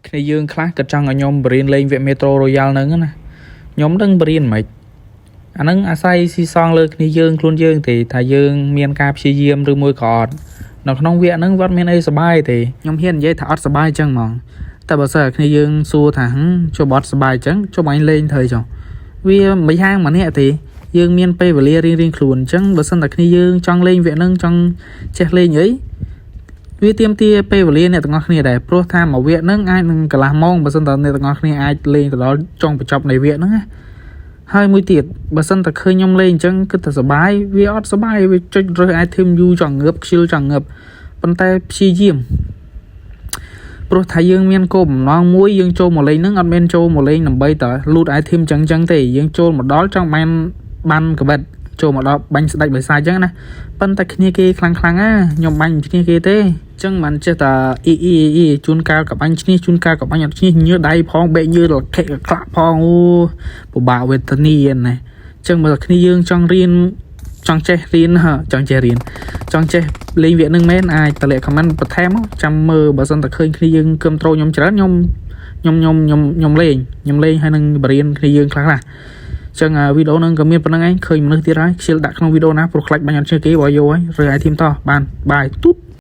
គ្នាយើងខ្លះក៏ចង់ឲ្យខ្ញុំបរៀនលេងវគ្គ Metro Royale ហ្នឹងណាខ្ញុំដឹងបរៀនមិនអាហ្នឹងអាស្រ័យស៊ីសងលើគ្នាយើងខ្លួនយើងទេថាយើងមានការព្យាយាមឬមួយក៏អត់នៅក្នុងវគ្គហ្នឹងវាអត់មានអីសប្បាយទេខ្ញុំហ៊ាននិយាយថាអត់សប្បាយចឹងហ្មងតែបើសិនតែគ្នាយើងសួរថាហឹមចុះបត់សប្បាយចឹងចុះបងឯងលេងធ្វើចុះវាមិនហាងម្នាក់ទេយើងមានពេលវេលារៀងៗខ្លួនអញ្ចឹងបើសិនតែគ្នាយើងចង់លេងវគ្គហ្នឹងចង់ចេះលេងអី វាទាមទារពេលវេលាអ្នកទាំងអស់គ្នាដែរព្រោះថាមួយវគ្គហ្នឹងអាចនឹងកន្លះម៉ោងបើសិនតើអ្នកទាំងអស់គ្នាអាចលេងទៅដល់ចុងបញ្ចប់នៃវគ្គហ្នឹងណាហើយមួយទៀតបើសិនតើឃើញខ្ញុំលេងអញ្ចឹងគិតថាសប្បាយវាអត់សប្បាយវាចុចរើស item យូរចង់ងើបខ្ជិលចង់ងើបប៉ុន្តែព្យាយាមព្រោះថាយើងមានគោលបំណងមួយយើងចូលមកលេងហ្នឹងអត់មែនចូលមកលេងដើម្បីត loot item ចឹងចឹងទេយើងចូលមកដល់ចង់បានបានកបិតចូលមកដល់បាញ់ស្ដាច់បិសាចចឹងណាប៉ុន្តែគ្នាគេខ្លាំងខ្លាំងណាខ្ញុំបាញ់ឈ្នះគេទេចឹងមិនចេះតែអ៊ីអ៊ីអ៊ីជួនកាលក៏បាញ់ឈ្នះជួនកាលក៏បាញ់អត់ឈ្នះញើដៃផងបែកញើលខិក្លាក់ផងអូពិបាកវេទនាណាចឹងបើគ្នាយើងចង់រៀនចង់ចេះរៀនហ៎ចង់ចេះរៀនចង់ចេះលេងវគ្គនឹងមែនអាចតម្លាក់ comment បន្ថែមមកចាំមើលបើសិនតែឃើញគ្នាយើងគឹមត្រូខ្ញុំច្រើនខ្ញុំខ្ញុំខ្ញុំខ្ញុំខ្ញុំលេងខ្ញុំលេងហើយនឹងបរៀនគ្នាយើងខ្លះខ្លះចឹងវីដេអូហ្នឹងក៏មានប៉ុណ្្នឹងឯងឃើញមនុស្សទៀតហើយខ្ជិលដាក់ក្នុងវីដេអូណាព្រោះខ្លាចបាញ់អត់ឈ្នះគេបើយកហើយរើ item តោះបានបាយទូត។